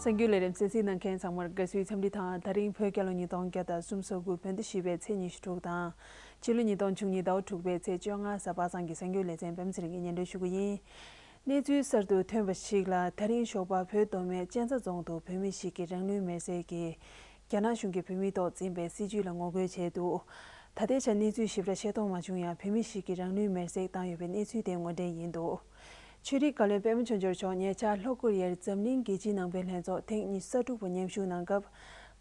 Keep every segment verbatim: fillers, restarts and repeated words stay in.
གསར་འགྱུར་ལས་རིམ་གསན་གཟིགས་གནང་མཁན་ཚང་མར་དགའ་བསུའི་འཚམས་འདྲི་དང་། ད་རིང་བོད་རྒྱལ་ལོ་ཉིས་སྟོང་བརྒྱ་དང་སུམ་ཅུ་སོ་དགུ་བོད་ཟླ་བཞི་པའི་ཚེས་ཉི་ཤུ་དྲུག་དང་། ཕྱི་ལོ་ཉིས་སྟོང་བཅུ་གཉིས་ཟླ་བ་དྲུག་པའི་ཚེས་བཅོ་ལྔ་གཟའ་པ་སངས་ཀྱི་གསར་འགྱུར་ལེ་ཚན་པད་མ་ཚེ་རིང་གིས་སྙན་སྒྲོན་ཞུ་གི་ཡིན། གནས་ཚུལ་གསར་དུ་ཐོན་པ་ཞིག་ལ། ད་རིང་ཞོགས་པ་བོད་མདོ་སྨད་གཅན་ཚ་རྫོང་དུ་བོད་མི་ཞིག་གིས་རང་ལུས་མེར་སྲེག་གིས་རྒྱ་ནག་གཞུང་གིས་བོད་མིའི་ཐོག་འཛིན་པའི་སྲིད་བྱུས་ལ་ངོ་རྒོལ་བྱས་འདུག། ད་ལྟའི་ཆར་གནས་ཚུལ་ཞིབ་ཕྲ་ཤེས་རྟོགས་མ་བྱུང་ཡང་། བོད་མི་ཞིག་གིས་རང་ལུས་མེར་སྲེག་བཏང་ཡོད་པའི་གནས་ཚུལ་དེ་ངོ་འཕྲོད་ཡིན་འདུག། ཆོས་རིག་བཀའ་བློན་པད་མ་ཆོས་འབྱོར་མཆོག་ཉེ་ཆར་ལྷོ་ཀོ་རི་ཡའི་འཛམ་གླིང་རྒྱལ་སྤྱིའི་ནང་པའི་ལྷན་ཚོགས་ཐེངས་ཉི་ཤུ་རྩ་དྲུག་པར་མཉམ་ཞུགས་གནང་སྐབས།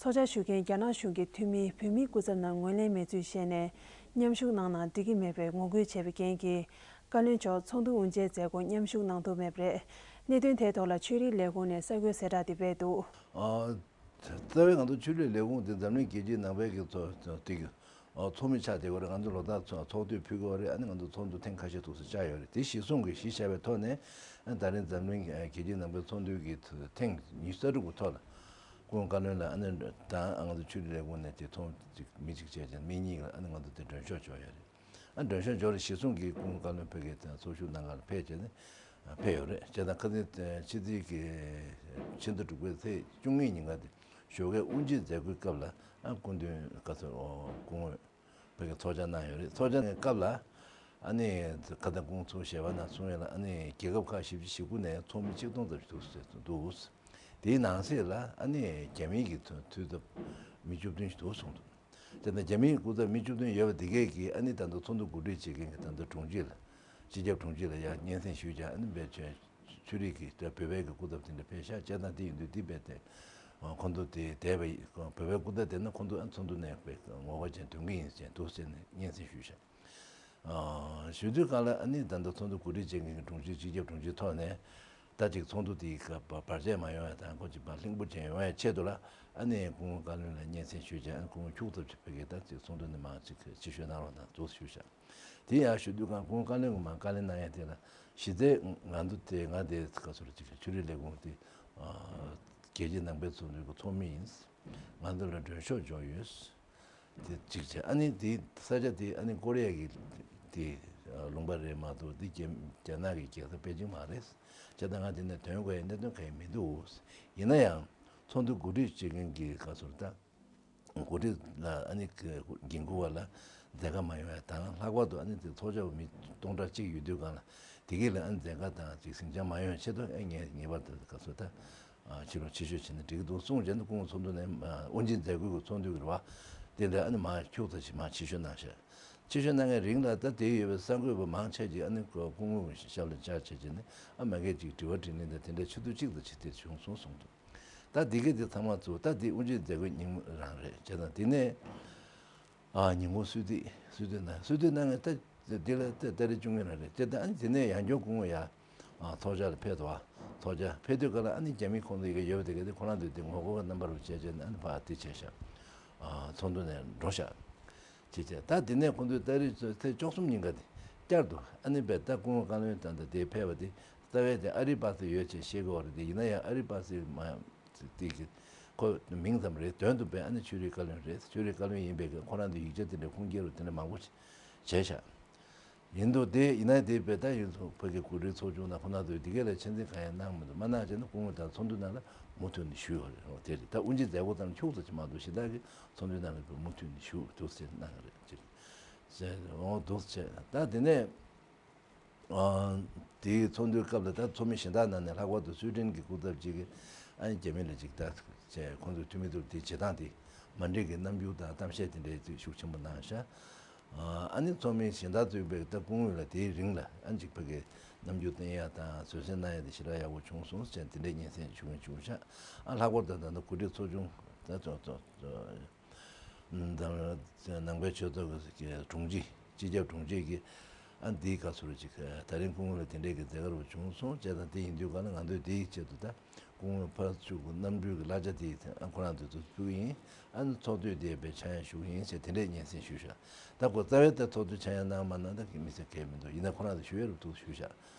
ཚོགས་བཅར་ཞུ་མཁན་རྒྱ་ནག་གཞུང་གི་འཐུས་མིའི་བོད་མིའི་སྐུ་ཚབ་རྣམས་ངོས་ལེན་མེད་ཚུལ་བཤད་ནས། མཉམ་ཞུགས་གནང་ན་འགྲིག་གི་མེད་པའི་ངོ་རྒོལ་བྱས་པའི་རྐྱེན་གྱིས། བཀའ་བློན་མཆོག་ཚོགས་འདུ་དབུ་འབྱེད་མཛད་སྒོར་མཉམ་ཞུགས་གནང་ཐུབ་མེད་པ་རེད། གནད་དོན་དེའི་ཐོག་ལ་ཆོས་རིག་ལས་ཁུངས་ནས་གསར་འགོད་གསལ་བསྒྲགས་དེ་སྤེལ་འདུག། ཨ། རྩ་བའི་ང་ཚོ་ཆོས་རིག་ལས་ཁུངས་དེ་འཛམ་གླིང་རྒྱལ་སྤྱིའི་ནང་པའི་གི་ཚོ་ཚོ་དེ་གི་ཨ་ཚོགས་མི་ཆགས་བསྡད་ཡོད་རེད། ང་ཚོ་ལོ་ལྟར་ཚོགས་ཚོགས་དུས་ཕུལ་གྱི་ཡོད་རེད། ཨ་ནི་ང་ཚོ་ཚོགས་འདུ་ཐེངས་ཁ་ཤས་ཐུགས་སུ་བཅར་ཡོད་རེད། དེ་གཞི་བཟུང་གི་གཞི་བཞག་པའི་ཐོག་ནས། ཨ་ད་རིང་འཛམ་གླིང་རྒྱལ་སྤྱིའི་ནང་པའི་ཚོགས་འདུ་གི་ཐེངས་ཉི་ཤུ་རྩ་དྲུག་གི་ཐོག་ལ། སྐུ་ངོ་བཀའ་བློན་ལ་ཨ་ནི་དང་། ཨ་ང་ཚོ་ཆོས་རིག་ལས་ཁུངས་ནས་དེ་ཐོག་ཅིག་མི་གཅིག་བྱས་བྱས་མི་གཉིས་ལ་ཨ་ནི་ང་ཚོ་དེ་མགྲོན་ཤོག་འབྱོར་ཡོད་རེད། ཨ་མགྲོན་ཤོག་འབྱོར་རེ་གཞི་བཟུང་གིས་སྐུ་ངོ་བཀའ་བློན་ཕ་གིར་ཚོགས་ཞུགས་གནང་གར་ཕེབས་བྱས་ནས་ཕེབས་ཡོད་རེད། བྱས་ཙང་ཁ་སང་ཕྱི་ཚེས་ཀྱི་ཕྱི་ཟླ་དྲུག་པའི་ཚེས་བཅུ་གཉིས་ཉིན་ཀ་དེ་ཞོགས་ཀའི་དབུ་འབྱེད་མཛད་སྒོའི་སྐབས་ལ། ཨ་སྐུ་མདུན་བཀའ་ཟུར་སྐུ་ངོ་ཕ་གིར་ཚོགས་བཅར་གནང་ཡོད་རེད། ཚོགས་བཅར་གནང་སྐབས་ལ་ཨ་ནི་ཁ་སང་སྐུ་ངོ་ཚོགས་ཞལ་པར་ནང་གསུངས་ཡོད་ལ། ཨ་ནི་རྒྱལ་ཁབ་ཁག་བཞི་བཅུ་ཞེ་དགུ་ནས་ཚོགས་མི་ཆིག་སྟོང་ཙམ་ཞིག་འདུག་ཟེར་འདུག། དེའི་ནང་གསེས་ལ་ཨ་ནི་རྒྱ་མིའི་གི་འཐུས་ཚབ་མི་བཅུ་བདུན་ཞིག་འདུག་གསུངས་འདུག། དེ་ནས་རྒྱ་མིའི་སྐུ་ཚབ་མི་བཅུ་བདུན་ཡོད་པ་དེ་གས་ཀྱིས་ཨ་ནི་ད་ལྟ་ཚོགས་འདུ་གོ་སྒྲིག་བྱེད་མཁན་གྱི་ད་ལྟ་དྲུང་ཆེ་ལ། སྤྱི་ཁྱབ་དྲུང་ཆེ་ལ་ཡང་སྙན་སེང་ཞུས་ཀྱང་། ཨ་ནི་བོད་ཆོས་ཆོས་རིག་གི་ད་བོད་པའི་གི་སྐུ་ཚབ་དེ་འདྲ་ཕེབས་ཤག་བྱས་ཙང་། དེ་ཡིན་དུས་དེ་རྦད་དེ་ཁོང་ཚོ་དེ་འདས་པ་ཡི་བོད་པའི་སྐུ་ཚབ་དེ་ནི་ཁོང་ཚོ་ཨ་ཚོགས་འདུ་ནས་དཔེ་ངོ་རྒོལ་བྱས་འདོན་གྱི་ཡིན་ཟེར་འདུག་ཟེར་ནས་སྙན་སེང་ཞུས་ཤག། ཨ་ཞུ་དུས་སྒང་ལ་ཨ་ནི་ད་ལྟ་ཚོགས་འདུ་གོ་སྒྲིག་བྱེད་མཁན་གྱི་དྲུང་ཆེ། སྤྱི་ཁྱབ་དྲུང་ཆེའི་ཐོག་ནས། ད་ཅིག་ཚོགས་འདུ་དེའི་སྐབས་བར་ཆད་མ་ཡོང་ཡ་དང་། ཁོ་ཅིག་མར་ལྷིང་པོ་ཅན་ཡོང་ཡ་ཆེད་དུ་ལ། ཨ་ནི་སྐུ་ངོ་བཀའ་བློན་ལ་སྙན་སེང་ཞུས་བྱས། ཨ་ནི་སྐུ་ངོ་ཁྱུག་ཙམ་ཅིག་ཕ་གིར་ད་ཅིག་ཚོགས་འདུ་ནས་མར་ཅིག་ཕྱིར་བཤོལ་གནང་རོགས་གནང་ཟེར་ཞུས་ཤག། དེ་ཡང་ཞུ་དུས་སྒང་སྐུ་ངོ་བཀའ་བློན་གྱིས་མར་བཀའ་ལན་གནང་ཡ་དེ་ལ། གཞི་རྩའི་ང་ཚོ་དེ་ང་དེ་ག་ཚོད་ཅིག་ཆོས་རིག་ལས་ཁུངས་དེ་རྒྱལ་སྤྱིའི་ནང་པའི་ཚོགས་འདུའི་གི་ཚོགས་མི་ཡིན། ང་ཚོ་ལ་མགྲོན་ཤོག་འབྱོར་ཡོད། དེ་གཅིག་བྱས། ཨ་ནི་དེ་ས་ཆ་དེ་ཨ་ནི་ཀོ་རི་ཡ་གི་དེ་ལུང་པ་རེད་མ་གཏོགས། དེ་རྒྱ་རྒྱ་ནག་གི་རྒྱལ་ས་པེ་ཅིང་མ་རེད། བྱས་ཙང་ང་དེ་ནས་ཐོན་དགོས་ཡ་གནད་དོན་གང་ཡང་མི་འདུག། ཡིན་ན་ཡང་ཚོགས་འདུ་གོ་སྒྲིག་བྱེད་མཁན་གྱི་སྐབས་སུ་ད་གོ་སྒྲིག་ལ་ཨ་ནི་འགན་འཁུར་བ་ལ་མཛད་དཀའ་མ་ཡོང་ཡ་དང་། ལྷག་པར་དུ་ཨ་ནི་དེ་ཚོགས་བཅར་བ་མི་སྟོང་ཕྲག་གཅིག་ཡོད་དུས་སྒང་ལ། དེ་གས་ལ་ཨ་ནི་མཛད་དཀའ་དང་ཅིག་ཟིང་ཆ་མ་ཡོང་ཡ་ཆེད་དུ། ཨ་ངས་ངེས་པར་དུ་སྐབས་སུ་ད། ཨ་ཕྱི་ལོགས་ཕྱི་བཤོལ་བྱས་ན་འགྲིག་གི་འདུག་གསུངས་བྱས་ནས། སྐུ་ངོ་ཚོགས་འདུ་ནས་དབུ་འབྱེད་མཛད་སྒོའི་ཚོགས་འདུ་གི་རེད་བ། དེ་འདྲ་ཨ་ནི་མར་ཁྱུག་ཙམ་ཞིག་མར་ཕྱིར་བཤོལ་གནང་ཤག། ཕྱིར་བཤོལ་གནང་མཁན་རིང་ལ་ད་དེ་ཡོད་པའི་གསར་འགོད་པ་མང་ཆེ་ཅིག་ཨ་ནི་སྐུ་ངོའི་ཞབས་ལ་བཅར་བྱས་བྱས་ནས། ཨ་མ་གིར་ཅིག་དྲི་བ་དྲིས་ལན་དང་དེ་འདྲ་ཆེད་དུ་གཅིག་དང་གཅིག་དེ་བྱུང་སོང་གསུངས་འདུག། ད་དེ་གས་དེ་ཚང་མ་གཙོ་བོ་ད་དེ་དབུ་འབྱེད་མཛད་སྒོའི་ཉིན་མོ་རང་རེད། བྱས་ཙང་དེ་ནས། ཨ་ཉིན་གུང་གསོལ་འདེབས་གསོལ་འདེབས་གནང་། གསོལ་འདེབས་གནང་མཁན་ད་འདི་ལ་ད་ཏ་རིག་བཅུ་གཉིས་རང་རེད། དེ་ད་ཨ་ནི་དེ་ནས་ཡང་བསྐྱར་སྐུ་ངོ་ཡར་ཨ་ཚོགས་བཅར་ལ་ཕེབས་འདུག་པ། ཚོགས་བཅར་ཕེབས་དུས་སྒང་ལ་ཨ་ནི་རྒྱ་མི་ཁོང་ཚོ་ཡི་གེ་ཡོད་པ་དེ་ག་དེ་ཁོ་རང་ཚོས་དེ་ངོ་རྒོལ་རྣམ་པ་རུ་བྱས་བྱས་ནས། ཨ་ནི་ཕར་དེ་བྱས་ཤག། ཨ་ཚོགས་འདུ་ནས་འགྲོ་ཤག། བྱས་བྱས་ད་དེ་ནས་ཁོང་ཚོས་ཏ་རིག་ཚེས་བཅུ་གསུམ་ཉིན་ཀ་དེ་བསྐྱར་དུ་ཨ་ནི་བས་ད་སྐུ་ངོ་བཀའ་བློན་དང་ད་དེ་ཕེབས་པ་དེ། རྩ་བའི་དེ་ཨ་རིའི་པ་སེ་ཡོད་ཅེས་བཤད་ཀྱི་ཡོད་རེད་དེ། ཡིན་ན་ཡང་ཨ་རིའི་པ་སེ་མ་དེ་གི་ཁོ་མིང་ཙམ་རེད། དོན་དུ་བས་ཨ་ནི་ཆོས་རིག་བཀའ་བློན་རེད། ཆོས་རིག་བཀའ་བློན་ཡིན་པའི་གི་ཁོ་རང་ཚོ་ཡིག་ཆ་དེ་འདྲ་ཁུངས་སྐྱེལ་རུ་དེ་འདྲ་མང་པོ་བྱས་ཤག། ཡིན་འདུག། དེ་ཡིན་ན་དེ་བས་ད་ཡིན་ཚོ་ཕ་གི་གོ་སྒྲིག་ཚོགས་ཆུང་དང་ཁོ་རང་ཚོས་དེ་གས་ལ་ཆེད་འཛིན་གང་ཡང་གནང་མི་འདུག། མ་གནང་བྱས་ན་སྐུ་ངོ་དང་ཚོགས་འདུ་ནང་ལ་མུ་མཐུད་ནས་བཞུགས་ཡོད་རེད། འོ་དེ་རེད། ད་དབུ་འབྱེད་མཛད་སྒོ་ཙམ་ཁྱུག་ཙམ་ཅིག་མ་གཏོགས་གཞན་དག་གི་ཚོགས་འདུ་ནང་ལ་མུ་མཐུད་ནས་བཞུགས་འདུག་ཟེར་གནང་གི་རེད། ཅེས་ཟེར། འོ་འདུག་ཟེར། ད་དེ་ནས། ཨ་དེའི་ཚོགས་འདུའི་སྐབས་ལ་ད་ཚོགས་མི་གཞན་དག་ནང་ནས་ལྷག་པར་དུ་སུའི་ཏན་གྱི་སྐུ་ཚབ་ཅིག་གིས་ཨ་ནི་རྒྱ་མི་ལ་ཅིག་ད་བྱས། ཁོང་ཚོའི་འཐུས་མི་ཚོར་དེའི་བྱེད་སྟངས་དེ་མ་འགྲིག་གི་རྣམ་འགྱུར་དང་གཏམ་བཤད་དེ་འདྲའི་ཅིག་ཤུགས་ཆེན་པོ་གནང་ཤག། ཨ་ནི་ཚོགས་མི་གཞན་དག་ཚོས་པའི་ད་སྐུ་ངོ་ལ་དེའི་རིང་ལ་ཨ་ནི་ཅིག་ཕ་གིའི་རྣམ་འགྱུར་བསྟན་ཡ་དང་བཟོད་བསྲན་གནང་ཡ་དེ་ཞེ་དྲག་ཡག་པོ་བྱུང་སོང་ཟེར་དེ་འདྲའི་སྙན་སེང་ཞུ་མཁན་བྱུང་ཤག། ཨ་ལྷག་པར་དུ་ད་ལྟ་གོ་སྒྲིག་ཚོགས་ཆུང་ད་ཚོ་ཚོ་ཚོ། ནང་པའི་ཆོས་ཚོགས་ཀྱི་དྲུང་ཆེ། སྤྱི་ཁྱབ་དྲུང་ཆེ་གིས་ཨ་འདིའི་སྐབས་སུ་ཅིག་ད་རིང་སྐུ་ངོ་ལ་དེ་འདྲའི་གི་མཛད་སྒོ་བྱུང་སོང་ཅེས་དང་། དེ་ཡིན་དུས་ག་ལ་ང་ཚོས་དེའི་ཆེད་དུ་ད་སྐུ་ངོ་ཕར་ཚུར་གྱི་རྣམ་སྤྲུལ་གྱི་གླ་ཆ་དེ་ཨ་ཁོ་རང་ཚོ་ཚོ་ཕུལ་གྱི་ཡིན། ཨ་ནི་ཚོགས་དུས་དེ་བས་ཆ་ཡང་ཞུ་གི་ཡིན་ཟེར་དེ་འདྲའི་སྙན་སེང་ཞུས་ཤག། ད་ཁོ་རྩ་བའི་ད་ཚོགས་དུས་ཆ་ཡང་གནང་མ་གནང་ད་གི་མི་ཟེར་གལ་མི་འདུག། ཡིན་ན་ཁོ་རང་ཚོ་ཞུ་ཡ་རུ་འདུག་ཞུས་ཤག།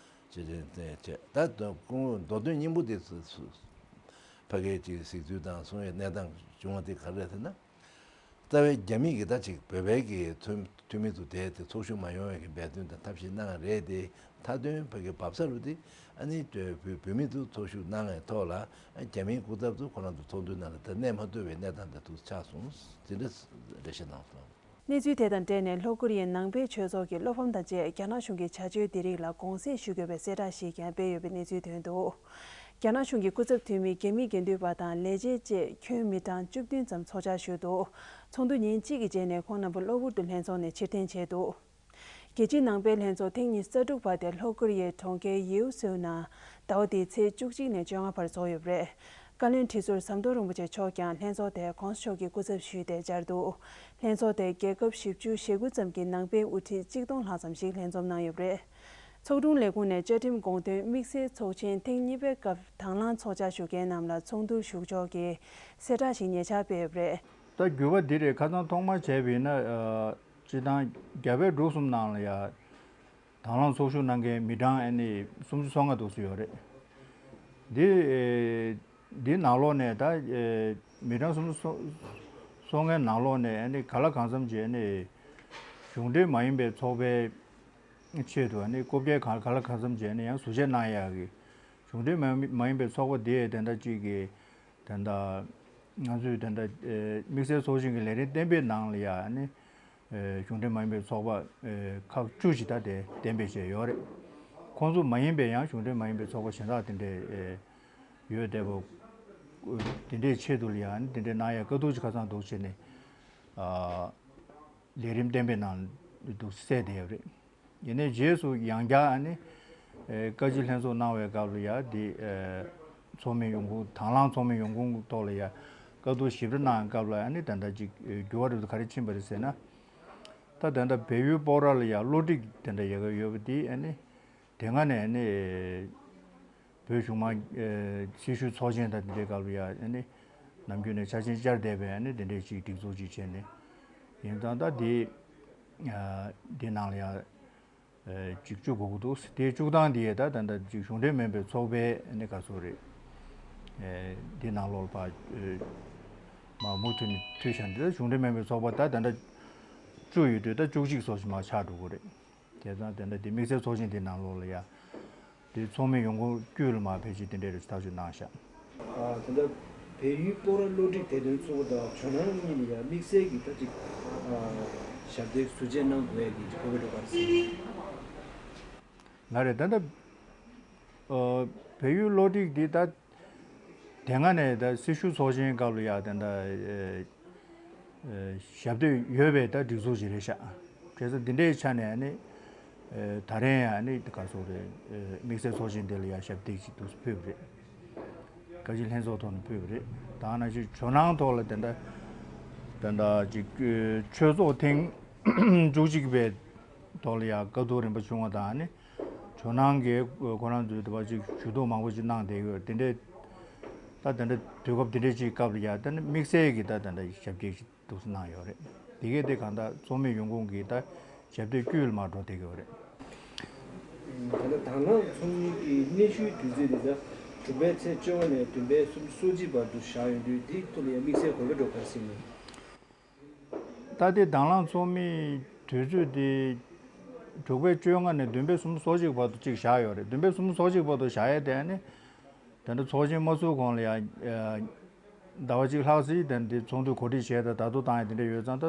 ཅེས་ཅེས་ཅེས་ད་སྐུ་ངོ་མདོ་དོན་སྙིང་པོ་དེ་ཚོ་ཕ་གིའི་ཅིག་གཟིགས་ཚུལ་དང་གསུང་ཡའི་གནས་སྟངས་བྱུང་བ་དེ་ག་རེ་རེད་ཟེར་ན། ད་ རྩ་བའི་རྒྱ་མིས་ཀྱི་ད་ཅིག་བོད་པའི་གི་འཐུས་འཐུས་མི་དུ་དེ་དེ་ཚོགས་ཞུགས་མ་ཡོང་བའི་གི་འབད་བརྩོན་དང་ཐབས་ཤེས་གནང་རེད་དེ། མཐའ་དོན་ཕ་གི་བབས་ས་རུ་དེ་ཨ་ནི་བོད་བོད་མི་དུ་ཚོགས་ཞུགས་གནང་བའི་ཐོག་ལ་རྒྱ་མིའི་སྐུ་ཚབ་དུ་ཁོ་རང་ཚོ་ཚོགས་འདུའི་ནང་ལ་ད་གནས་མ་ཐུབ་པའི་གནས་སྟངས་དེ་དུ་ཆགས་སོང་། དེ་འདྲ་རེ་ཞིག་གནང་སོང་། གནས་ཚུལ་དེ་དང་འབྲེལ་ནས་ལྷོ་ཀོ་རི་ཡའི་ནང་པའི་ཆོས་ཚོགས་ཀྱི་བློ་ཕམ་དང་བཅས་རྒྱ་ནག་གཞུང་གི་བྱ་སྤྱོད་དེ་རིགས་ལ་དགོངས་སེལ་ཞུ་དགོས་པའི་གསལ་བསྒྲགས་ཤིག་ཀྱང་སྤེལ་ཡོད་པའི་གནས་ཚུལ་ཐོན་འདུག་རྒྱ་ནག་གཞུང་གི་སྐུ་ཚབ་འཐུས་མི་རྒྱ་མིའི་དགེ་འདུན་པ་དང་ལས་བྱེད་བཅས་ཁྱོན་མི་གྲངས་བཅུ་བདུན་ཙམ་ཚོགས་བཅར་ཞུས་འདུག་ཚོགས་འདུ་ཉིན་གཅིག་གི་རྗེས་ནས་ཁོང་རྣམ་པ་གློ་བུར་དུ་ལྷན་ཚོགས་ནས་ཕྱིར་འཐེན་བྱས་འདུག་རྒྱལ་སྤྱིའི་ནང་པའི་ལྷན་ཚོགས་ཐེངས་ཉི་ཤུ་རྩ་དྲུག་པ་དེ་ལྷོ་ཀོ་རི་ཡའི་གྲོང་ཁྱེར་ཡེའུ་སུའུ་ནང་ཟླ་བ་འདིའི་ཚེས་བཅུ་གཅིག་ནས་བཅོ་ལྔ་བར་འཚོགས་ཡོད་པ་རེད། བཀའ་བློན་ཁྲི་ཟུར་ཟམ་གདོང་རིན་པོ་ཆེ་མཆོག་ཀྱང་ལྷན་ཚོགས་དེར་གོང་ས་མཆོག་གི་སྐུ་ཚབ་ཞུས་ཏེ་བཅར་འདུག་ལྷན་ཚོགས་དེར་རྒྱལ་ཁབ་བཞི་བཅུ་ཞེ་དགུ་ཙམ་གྱི་ནང་པའི་དབུ་ཁྲིད་གཅིག་སྟོང་ལྷག་ཙམ་ཞིག་ལྷན་འཛོམས་གནང་ཡོད་པ་རེད། ཚོགས་དྲུང་ལས་ཁུངས་ནས་བཅའ་ཁྲིམས་དགོངས་དོན་དམིགས་བསལ་ཚོགས་ཆེན་ཐེངས་གཉིས་པའི་སྐབས་དང་བླངས་ཚོགས་བཅར་ཞུ་མཁན་རྣམས་ལ་ཚོགས་འདུར་ཞུགས་ཕྱོགས་ཀྱི་གསལ་བསྒྲགས་ཤིག་ཉེ་ཆར་སྤེལ་ཡོད་པ་རེད། ད་འགྱུར་བ་འདི་རེད། ཁ་སང་ཐོག་མར་བྱས་པ་ཡིན་ན། ཨ། སྤྱི་བཏང་རྒྱ་བལ་འབྲུག་གསུམ་ནང་ལ་ཡ་དང་བླངས་ཚོགས་ཞུགས་གནང་མཁན་མི་གྲངས་ཨ་ནི་སུམ་ཅུ་སོ་ལྔ་འདུག་སེ་ཡོད་རེད། འདི་ཨེ་འདི་ནང་ལོགས་ནས་ད་ཨེ་མི་གྲངས་སུམ་ཅུ་སོ་སོ་ལྔའི་ནང་ལོགས་ནས་ཨ་ནི་ག་ལ་གང་འཚམ་ཅིག་ཨ་ནི་གཞུང་འབྲེལ་མ་ཡིན་པའི་ཚོགས་པའི་ཆེད་དུ་ཨ་ནི་རྐུབ་བཀྱག་ག་ག་ལ་གང་འཚམ་ཅིག་ཨ་ནི་ཡང་ཟུར་བཅད་གནང་ཡག་གི། གཞུང་འབྲེལ་མ་མ་ཡིན་པའི་ཚོགས་པ་དེ་དེ་འདྲ་གཅིག་གིས་དེ་འདྲ་ང་ཚོས་དེ་འདྲ་ཨེ་དམིགས་བསལ་ཚོགས་ཆེན་གྱི་ལས་རིམ་གཏན་འབེབས་ནང་ལ་ཡ་ཨ་ནི་ཨེ་གཞུང་འབྲེལ་མ་ཡིན་པའི་ཚོགས་པ་ཨེ་ཁག་བཅུ་ཞིག་ད་དེ་གཏན་འབེབས་བྱས་ཡོད་རེད། ཁོང་ཚོ་མ་ཡིན་པའི་ཡང་གཞུང་འབྲེལ་མ་ཡིན་པའི་ཚོགས་པ་གཞན་དག་དེ་འདྲས་ཨེ་ཡོད་བསྡད་པ། དེ་འདྲས་ཆེད་དུ་ལ་ཡ་ཨ་ནི་དེ་འདྲས་གནང་ཡ་དཀའ་སྡུག་ཅིག་ཁ་སང་འདུག་བྱས་ནས་ཨ་ལས་རིམ་གཏན་འབེབས་ནང་འདུག་གསལ་བསྡད་ཡོད་རེད། ཡིན་ནའི་རྗེས་སུ་ཡང་བསྐྱར་ཨ་ནི་ཨེ་བཀའ་སྤྱི་ལྷན་ཚོགས་གནང་བའི་སྐབས་ལ་ཡ་འདི་ཨེ་ཚོགས་མི་ཡོང་ཁུངས་དང་བླངས་ཚོགས་མི་ཡོང་ཁུངས་ཐོག་ལ་ཡ་བཀའ་བསྡུར་ཞིབ་ཕྲ་གནང་སྐབས་ལ་ཨ་ནི་ད་ལྟ་ཅིག་ཨེ་འགྱུར་བ་རབ་ཏུ་ག་རེ་ཕྱིན་པ་རེད་ཟེར་ན། ད་ད་ལྟ་བལ་ཡུལ་སྤོག་ར་ལ་ཡ་གློ་སྒྲིག་དེ་འདྲ་ཡག་གི་ཡོད་པ་འདི་ཨ་ནི་དེ་སྔ་ནས་ཨ་ནི་བོད་གཞུང་མང་ཨེ་སྲི་ཞུ་ཚོགས་ཆེན་དང་དེ་འདྲའི་སྐབས་ལ་ཡ་ཨ་ནི་ནམ་རྒྱུན་ནས་འཆར་ཅན་བཅར་བསྡད་པའི་ཨ་ནི་དེ་འདྲའི་ཅིག་སྒྲིག་འཛུགས་ཅིག་བྱས་ནས་ཡིན་ཙང་ད་འདི་ཨ་འདི་ནང་ལ་ཡ་ཨེ་ཅིག་བཅུག་དགོས་ཀྱི་འདུག་དེའི་བཅུག་སྟངས་འདི་ཡ་ད་ད་ལྟ་ཅིག་གཞུང་འབྲེལ་མིན་པའི་ཚོགས་པའི་ཨ་ནི་ག་ཚོད་རེད། ཨེ་འདི་ནང་ལོགས་ལ་ཕར་ཨེ་མ་མུ་མཐུད་ནས་མཐུད་བཞག་འདི་ལ་གཞུང་འབྲེལ་མིན་པའི་ཚོགས་པ་ད་ད་ལྟ་བཅུ་ཡོད་དུས་ད་བཅུ་གཅིག་སོགས་ཞིག་མར་ཆགས་འགྲོ་གི་རེད། དེ་ཙང་དེ་འདྲ་དེ་དམིགས་བསལ་ཚོགས་ཆེན་དེ་ནང་ལོགས་ལ་ཡ། དེ་ཚོགས་མི་ཡོང་ཁུངས་དཀྱུས་ལ་མ་ཕལ་ཆེར་དེ་འདྲའི་རེ་ཞིག་ཐག་གཅོད་གནང་ཤག་ཨ་དེ་འདྲ་བལ་ཡུལ་སྤོག་ར་གློ་སྒྲིག་དེ་དོན་གཙོ་བོ་དང་ཇོ་ནང་གཉིས་ལ་ཡ་དམིགས་བསལ་གྱི་ད་ཅིག་ཨ་ཞབས་འདེགས་ཟུར་བཅད་གནང་དགོས་ཡ་གི་གོ་སྐབས་འགྲོ་ག་རེ་ཟེར། ང་རེ་ད་ལྟ་ཨ་བལ་ཡུལ་གློ་སྒྲིག་འདི་ད། དེ་སྔ་ནས་ད་སྲི་ཞུ་ཚོགས་ཆེན་སྐབས་ལ་ཡ་དེ་འདྲ་ཨེ་ཨེ་ཞབས་འདེགས་ཡོད་པའི་ད་སྒྲིག་འཛུགས་ཅིག་རེད་ཤག་བྱས་ཙང་འདི་འདྲའི་ཆ་ནས་ཨ་ནི་ཨེ་ད་རེས་ཡང་ཨ་ནི་ག་ཚོད་རེད། ཨེ་དམིགས་བསལ་ཚོགས་ཆེན་དེ་ལ་ཡ་ཞབས་འདེགས་ཅིག་འདུག་སེ་ཕུལ་བ་རེད། བཀའ་སྤྱི་ལྷན་ཚོགས་ཐོག་ནས་ཕུལ་བ་རེད། ད་ནང་བཞིན་ཇོ་ནང་ཐོག་ལ་དེ་འདྲ་དེ་འདྲ་ཅིག་ཨེ་ཆོས་ཚོགས་ཐེངས་བཅུ་གཅིག་པའི་ཐོག་ལ་ཡ་བཀའ་བསྡུར་རིམ་པ་བྱུང་བ་དང་ནི། ཇོ་ནང་གི་ཁོ་རང་ཚོའི་དེ་བ་ཅིག་ཞུ་གཏུག་མང་པོ་ཅིག་གནང་བསྡད་ཡོད། དེ་འདྲའི་ད་དེ་འདྲ་དུས་སྐབས་དེ་འདྲའི་ཅིག་སྐབས་ལ་ཡ་ད་ནི་དམིགས་བསལ་གྱི་ད་དེ་འདྲ་ཞབས་འདེགས་ཅིག་འདུག་སེ་གནང་ཡོད་རེད། དེ་གས་དེ་གང་ལྟར་ཚོགས་མི་ཡོང་ཁུངས་ཀྱི་ད་ཞབས་འདེགས་དཀྱུས་ལ་མར་འགྲོ་བསྡད་ཡོད་རེད། ད་ལྟ་དང་བླངས་ཚོགས་མི་གི་སྙན་ཞུའི་དུས་ཚོད་དེ་ད་དྲུག་པའི་ཚེས་བཅོ་ལྔ་ནས་བདུན་པའི་སུམ་ཅུ་སོ་གཅིག་བར་དུ་བཞག་ཡོང་དུས་དེའི་ཐོག་ལ་ཡ་དམིགས་བསལ་གོ་སྐབས་འགྲོ་ག་རེ་ཟེར་ནས། ད་ལྟའི་དང་བླངས་ཚོགས་མིའི་དུས་ཚོད་དེ་དྲུག་པའི་བཅོ་ལྔ་ནས་བདུན་པའི་སུམ་ཅུ་སོ་གཅིག་བར་དུ་གཅིག་བཞག་ཡོད་རེད། བདུན་པའི་སུམ་ཅུ་སོ་གཅིག་བར་དུ་བཞག་ཡས་དེ་ནི་དེ་འདྲ་ཚོགས་ཆེན་མ་ཚུགས་གོང་ལ་ཡང་ཟླ་བ་གཅིག་ལྷག་ཙམ་དེ་འདྲའི་ཚོགས་འདུ་གོ་སྒྲིག་བྱས་དང་ད་དུང་བཏང་ཡས་དེ་འདྲ་ཡོད་ཙང་ད་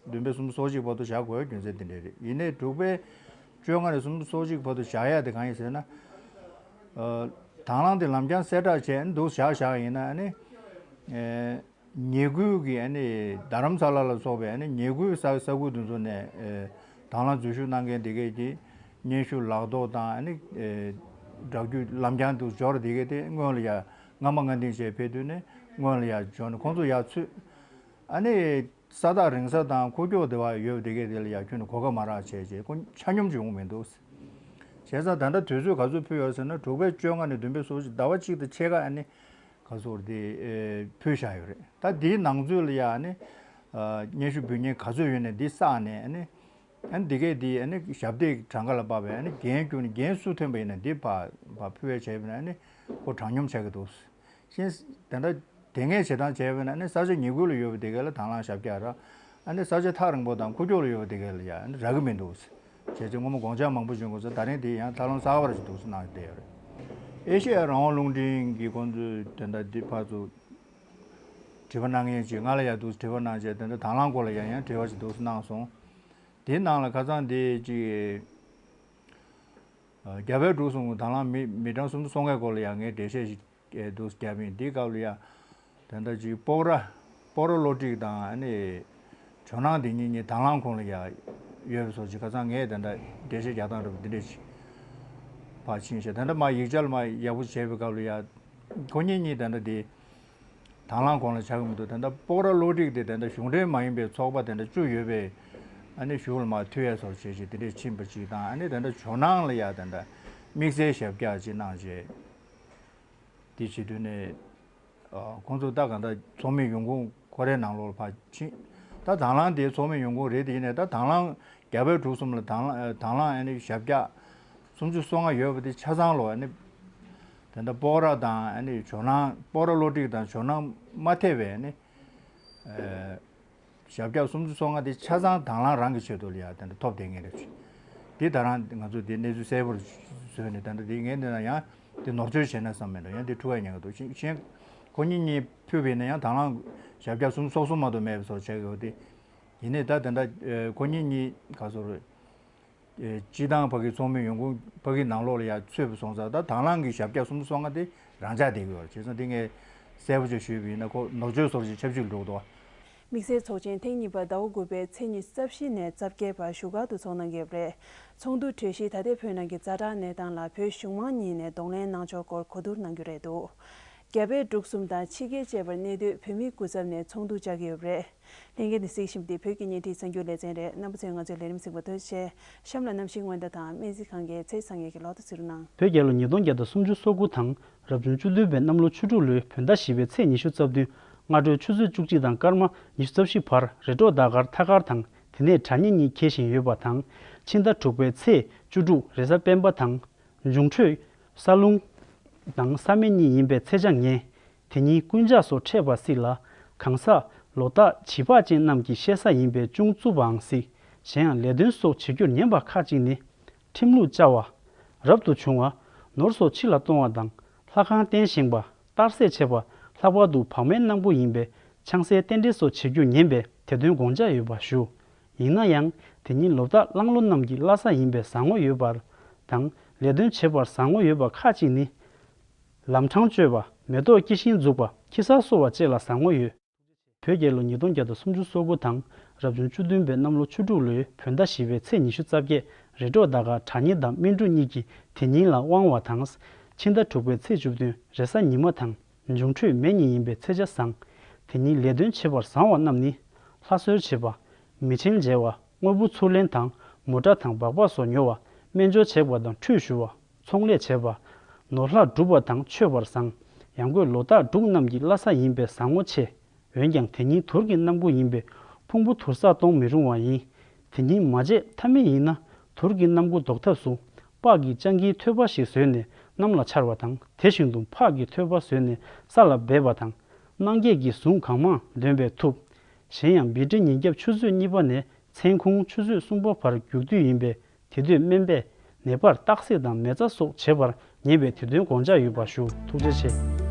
བདུན་པའི་སུམ་ཅུ་སོ་གཅིག་བར་དུ་བཞག་དགོས་ཡ་རྒྱུ་མཚན་དེ་འདྲ་རེད། ཡིན་ནའི་དྲུག་པའི་བཅོ་ལྔ་ནས་སུམ་ཅུ་སོ་གཅིག་བར་དུ་བཞག་ཡ་དེ་གང་ཡིན་ཟེར་ན། དང་བླངས་དེ་ལམ་རྐྱང་གསལ་བསྒྲགས་བྱས་འདུག་བཞག་བཞག་ཡིན་ན་ནི། ཉེ་ཁུལ་གྱི་ཨ་ནི་རྡ་རམ་ས་ལ་ལ་སོགས་པའི་ཨ་ནི་ཉེ་ཁུལ་ས་ས་ཁུལ་དེ་ཚོ་ནས་ཨེ་དང་བླངས་འཛུལ་ཞུགས་གནང་མཁན་དེ་གས་ཀྱིས་སྙན་ཞུ་ལག་ཐོག་དང་ཨ་ནི་ཨེ་སྦྲག་རྒྱུ་ལམ་རྐྱང་དུ་འབྱོར། དེ་གས་དེ་སྔོན་ལ་ཡ་སྔ་མ་སྔ་འདིང་བྱས་ཕེབས་དུས་ནས་སྔོན་ལ་ཡ་འབྱོར་ནས་ཁོང་ཚོ་ཡར་ཚུད། ཨ་ནི་ས་ཐག་རིང་ས་དང་ཁུག་ཀྱོག་དེ་བ་ཡོད་པ་དེ་གས་དེ་ལ་ཡ་ཁྱོན་ནས་གོ་སྐབས་མ་རག་བྱས་བྱས་ཁོ་ཆ་སྙོམས་ཀྱི་ཡོང་མི་འདུག་བྱས་ཙང་ད་ལྟ་དུས་ཚོད་ག་ཚོད་ཕུལ་ཡོད་ཟེར་ན་དྲུག་པའི་བཅོ་ལྔ་ནས་བདུན་པའི་སོ་གཅིག་ཟླ་བ་གཅིག་དང་ཕྱེད་ཀ་ཨ་ནི། ག་ཚོད་དེ་ཨེ་ཕུལ་བཞག་ཡོད་རེད། ད་དེའི་ནང་ཚུད་ལ་ཡ་ཨ་ནི་ཨ་སྙན་ཞུ་འབུལ་མཁན་ག་ཚོད་ཡོད་ནས་འདི་བསགས་ནས་ཨ་ནི་ཨ་ནི་འདི་གས་འདི་ཨ་ནི་ཞབས་སྟེགས་གྲངས་ཀ་ལ་དཔག་པའི་ཨ་ནི་འགན་བསྐྱུར་ནས་འགན་སུ་ཐོན་པ་ཡིན་ན་འདི་ཕར་ཕར་ཕུལ་བས་བྱས་པ་ན་ཨ་ནི་ཁོ་དྲང་སྙོམས་ཆགས་ཀྱི་འདུག་ཤིང་དེ་འདྲ་དེ་ངས་བྱེད་སྟངས་བྱས་པ་ན་ཨ་ནི་ས་ཆ་ཉེ་ཁུལ་ལ་ཡོད་པ་དེ་གས་ལ་དང་བླངས་ཞབས་བཀྱག་ར་ ཨ་ནི་ས་ཆ་ཐག་རིང་པོ་དང་ཁུག་ཀྱོག་ལ་ཡོད་པ་དེ་ག་ལ་ཡ་ཨ་ནི་རག་གི་མི་འདུག་བྱས་ཙང་སྔོན་མ་དགོངས་འཆར་མང་པོ་བྱུང་དགོས་ས་ད་རིང་དེ་ཡང་ཐབས་ལམ་གསར་པ་ཞིག་འདུག་སེ་གནང་བསྡད་ཡོད་རེད། ཨེ་ཤེ་ཡ་རང་དབང་རླུང་འཕྲིན་གྱིས་ཁོང་ཚོས་དེ་འདྲ་འདི་ཕར་ཚུར་དྲི་བ་གནང་མཁན་ཅིག་ང་ལ་ཡ་འདུག་སེ་དྲི་བ་གནང་བྱས་དེ་འདྲ་དང་བླངས་སྐོར་ལ་ཡང་ཡང་དྲི་བ་ཞིག་འདུག་སེ་གནང་སོང་། དེའི་ནང་ལ་ཁ་སང་དེ་ཅིག་རྒྱ་བལ་འབྲུག་གསུམ་གྱི་དང་བླངས་མི་མི་གྲངས་སུམ་ཅུ་སོ་ལྔའི་སྐོར་ལ་ཡང་ངས་འགྲེལ་བཤད་ཞིག་འདུག་སེ་བརྒྱབ་ཡིན། དེའི་སྐབས་ལ་ཡ་དེ་འདྲ་ཅིག་སྤོག་ར་སྤོག་ར་བློ་གྲོས་དང་ཨ་ནི་ཇོ་ནང་དེ་གཉིས་གཉིས་དང་བླངས་ཁོངས་ལ་ཡ་ཡོད་པའི་བཟོ་ཅིག་ཁ་སང་ངས་དེ་འདྲ་འགྲེལ་བཤད་རྒྱག་སྟངས་འདྲ་པོ་འདི་འདྲས་ཅིག་ཕར་ཕྱིན་བྱས་དེ་འདྲ་མ་ཡིག་ཆ་ལ་མ་ཡག་པོ་བྱས་པའི་སྐབས་ལ་ཡ། ཁོ་གཉིས་གཉིས་དེ་འདྲ་དེ་དང་བླངས་ཁོངས་ལ་ཆགས་ཀྱི་མི་འདུག་དེ་འདྲ་སྤོག་ར་བློ་གྲོས་དེ་དེ་འདྲ་གཞུང་འབྲེལ་མ་ཡིན་པའི་ཚོགས་པ་དེ་འདྲ་བཅུ་ཡོད་པའི་ཨ་ནི་གཞུང་ལ་མར་མཐུད་ཡས་བཟོ་བྱས་ཤིག་དེ་འདྲས་ཕྱིན་པ་ཅིག་དང་ཨ་ནི་དེ་འདྲ་ཇོ་ནང་ལ་ཡ་དེ་འདྲ་དམིགས་བསལ་ཞབས་བཀྱག་ཅིག་གནང་བྱས་དེ་བྱེད་དུས་ནས་ཁོང་ཚོ་ད་ག་འདྲ་ཚོགས་མི་ཡོང་ཁུངས་ཁོ་རའི་ནང་ལོགས་ལ་ཕར་ཕྱིན། ད་དང་བླངས་དེ་ཚོགས་མི་ཡོང་ཁུངས་རེད་དེ་ཡིན་ནའི་ད་དང་བླངས་རྒྱ་བལ་འབྲུག་གསུམ་ལ་དང་བླངས་དང་བླངས་ཨ་ནི་ཞབས་བཀྱག་སུམ་ཅུ་སོ་ལྔ་ཡོད་པ་དེ་ཆ་ཚང་ལོ་ཨ་ནི། དེ་འདྲ་སྤོག་ར་དང་ཨ་ནི་ཇོ་ནང་སྤོག་ར་བློ་གྲོས་དང་ཇོ་ནང་མ་ཐེ་བའི་ཨ་ནི། ཞབས་བཀྱག་སུམ་ཅུ་སོ་ལྔ་དེ་ཆ་ཚང་དང་བླངས་རང་གི་ཆེད་དུ་ལ་ཡ་དེ་འདྲ་ཐོབ་བསྡད་མཁན་རེད། དེ་ད་རང་ང་ཚོ་དེ་གནས་ཚུལ་གསལ་པོར་བཟོས་ནས་དེ་འདྲ་དེ་ངས་འདི་ན་ཡང་དེ་ནོར་འཁྲུལ་བྱས་ན་བསམ་མེད་འགྲོ་ཡང་དེ་འཁྲུལ་བ་ཉན་གི་འདུག་གཞན་གཞན་ཁོ་གཉིས་གཉིས་ཕུད་པ་ཡིན་ན་ཡང་དང་བླངས་ཞབས་བཀྱག་སུམ་ཅུ་སོ་གསུམ་མ་གཏོགས་མེད་པའི་བཟོ་བྱས་ཡོད་དེ། ཡིན་ནའི་ད་དེ་འདྲ་ཁོ་གཉིས་གཉིས་ག་ཚོད་རེད། སྤྱི་བཏང་ཕ་གི་ཚོགས་མི་ཡོང་ཁུངས་ཕ་གི་ནང་ལོགས་ལ་ཡ་ཚུད་པ་སོང་ཙང་ད་དང་བླངས་ཀྱི་ཞབས་བཀྱག་སུམ་ཅུ་སོ་ལྔ་དེ་རང་འཇགས་བསྡད་ཀྱི་ཡོད་རེད། བྱས་ཙང་དེ་ངས་གསལ་པོ་ཅིག་ཞུས་པ་ཡིན་ན་ཁོ་ནོར་བཅོས་སོར་ཞིག་ཆབས་ཅིག་འགྲོ་གི་འདུག་དམིགས་བསལ་ཚོགས་ཆེན་ཐེངས་གཉིས་པ་ཟླ་བ་དགུ་པའི་ཚེས་ཉི་ཤུ་རྩ་བཞི་ནས་རྩ་བརྒྱད་བར་བཞུགས་སྒར་དུ་ཚོགས་གནང་གི་ཡོད་པ་རེད། ཚོགས་འདུ་གྲོས་གཞི་ད་ལྟ་བོད་ནང་གི་ཛ་དྲག་གནས་སྟངས་ལ་བོད་གཞུང་མང་གཉིས་ནས་གདོང་ལེན་གནང་ཕྱོགས་སྐོར་གོ་བསྡུར་གནང་རྒྱུ་རེད་འདུག་རྒྱ་བལ་འབྲུག་གསུམ་དང་ཕྱི་རྒྱལ་བཅས་པར་གནས་སྡོད་བོད་མིའི་སྐུ་ཚབ་ནས་ཚོགས་འདུ་བཅར་གྱི་ཡོད་པ་རེད། ལྷན་རྒྱས་འདི་གཟིགས་བཞིན་པ་འདི་བོད་ཀྱི་བརྙན་འཕྲིན་གསར་འགྱུར་ལེ་ཚན་རེད། རྣམ་པ་ཚོས་ང་ཚོའི་ལས་རིམ་གཟིགས་པར་ཐུགས་རྗེ་ཆེ། གཤམ་ལ་གནམ་གཤིས་སྔོན་བརྡ་དང་སྨན་རྩིས་ཁང་གི་ཚེས་གྲངས་ཀྱི་ལོ་ཐོ་གཟིགས་རོགས་གནང་། བོད་རྒྱལ་ལོ་ཉིས་སྟོང་བརྒྱ་དང་སུམ་ཅུ་སོ་དགུ་དང་རབ་བྱུང་བཅུ་བདུན་པའི་གནམ་ལོ་ཆུ་འབྲུག་ལོའི་བོད་ཟླ་བཞི་པའི་ཚེས་ཉི་ཤུ་རྩ་བདུན་སྔ་དྲོའི་ཆུ་ཚོད་བཅུ་གཅིག་དང་སྐར་མ་ཉི་ཤུ་རྩ་བཞི་བར་རེ་ཌིའོ་ཟླ་སྐར་ཐད་ཀར་དང་དེ་ནས་དྲ་བརྙན་གཉིས་འཁེལ་བཞིན་ཡོད་པ་དང་། ཕྱི་ཟླ་དྲུག་པའི་ཚེས་བཅུ་དྲུག་རེས་གཟའ་སྤེན་པ་དང་། འབྱུང་འཕྲོད་ས་རླུང་དང་ས་མེ་གཉིས་ཡིན་པའི་ཚེས་ཆ་ངན། དེ་ཉིད་རྐུན་ཇག་སོགས་འཕྲད་པ་སྲིད་ལ། གང་ཟག་ལོ་རྟགས་བྱིས་པ་ཅན་རྣམས་ཀྱི་བཤད་ས་ཡིན་པས་ཅུང་རྩུབ་པའང་སྲིད། གཞན་ཡང་ལས་དོན་སོགས་བྱེད་རྒྱུར་ཉན་པ་ཁག་ཅིག་ནི། ཁྲིམས་ལུགས་བཅའ་བ། རབ་ཏུ་བྱུང་བ། ནོར་སོགས་ཕྱི་ལ་གཏོང་བ་དང་། ལྷ་ཁང་རྟེན་བཞེངས་པ། གཏར་སྲེག་བྱེད་པ། ལྷག་པར་དུ་བག་མའི་སྣམ་བུ་ཡིན་པས་ཆང་སའི་རྟེན་འབྲེལ་སོགས་བྱེད་རྒྱུར་ཉན་པས་དེ་དོན་དགོངས་འཇགས་ཡོད་པར་ཞུ། ཡིན་ན་ཡང་དེ་ཉིད་ལོ་རྟགས་གླང་ལོ་རྣམས་ཀྱི་བླ་གཟའ་ཡིན་པས་བཟང་ངོ་ཡོད་པ་དང་ལས་དོན་བྱེད་པར་བཟང་ངོ་ཡོད་པ་ཁག་ཅིག་ནི། ལམ་འཕྲང་གཅོད་པ། མེ་ཏོག་སྐྱེ་ཤིང་འཛུགས་པ། ཁྱི་གསར་གསོ་བ་བཅས་ལ་བཟང་ངོ་ཡོད། བོད་རྒྱལ་ལོ་ཉིས་སྟོང་བརྒྱ་དང་སུམ་ཅུ་སོ་དགུ་དང་རབ་བྱུང་བཅུ་བདུན་པའི་གནམ་ལོ་ཆུ་འབྲུག་ལོའི་བོད་ཟླ་བཞི་པའི་ཚེས་ཉི་ཤུ་རྩ་བརྒྱད་རེ་ཌིའོ་ཟླ་སྐར་དྲ་བརྙན་དང་སྨིན་དྲུག་གཉིས་ཀྱིས་དེ་ཉིན་ལ་དབང་བ་དང་། ཕྱི་ཟླ་དྲུག་པའི་ཚེས་བཅུ་བདུན་རེས་གཟའ་ཉི་མ་དང་། འབྱུང་འཕྲོད་མེ་གཉིས་ཡིན་པའི་ཚེས་ཆ་བཟང་། དེ་ཉིན་ལས་དོན་བྱེད་པར་བཟང་བ་རྣམས་ནི། ལྷ་གསོལ་བྱེད་པ། མེ་ཆེན་མཇལ་བ། དངོས་པོ་ཚུར་ལེན་དང་མོ་ཊ་དང་སྦག་སྦག་སོགས་ཉོ་བ། སྨན་སྦྱོར་བྱེད་པ་དང་ཁྲུས་ཞུ་བ། ཚོང་ལས་བྱེད་པ། ནོར་ལྷག་སྒྲུབ་པ་དང་མཆོད་པར་བཟང་། ཡང་སྒོས་ལོ་རྟགས་འབྲུག་རྣམས་ཀྱི་བླ་གཟའ་ཡིན་པས་བཟང་ངོ་ཆེ། འོན་ཀྱང་དེ་ཉིད་དུར་གྱི་སྣམ་བུ་ཡིན་པས་ཕུང་པོ་དུར་ས་གཏོང་མི་རུང་བ་ཡིན། དེ་ཉིད་མ་བྱས་ཐབས་མེད་ཡིན་ན་དུར་གྱི་སྣམ་བུ་ལྡོག་ཐབས་སུ། སྤགས་ཀྱི་སྤྱང་ཀིའི་ཐོད་པ་ཞིག་བཟོས་ནས་གནམ་ལ་འཕྱར་བ་དང་དེ་བཞིན་དུ་ཕག་གི་ཐོད་པ་བཟོས་ནས་ས་ལ་སྦས་པ་དང་། སྣང་བརྒྱད་ཀྱི་གཟུངས་གང་མང་འདོན་པས་ཐུབ། གཞན་ཡང་བི་ཏྲི་ཉིན་རྒྱབ་ཆུ་ཚོད་གཉིས་པ་ནས་མཚན་ཁུང་ཆུ་ཚོད་གསུམ་པ་བར་རྒྱུག་དུས་ཡིན་པས་དེ་དུས་སྨན་པས་ནད་པར་སྟག་གཟིག་དང་མེ་བཙའ་སོགས་བྱེད་པར་ཉེས་པས་དེ་དོན་དགོངས་འཇགས་ཡོད་པར་ཞུ། ཐུགས་རྗེ་ཆེ།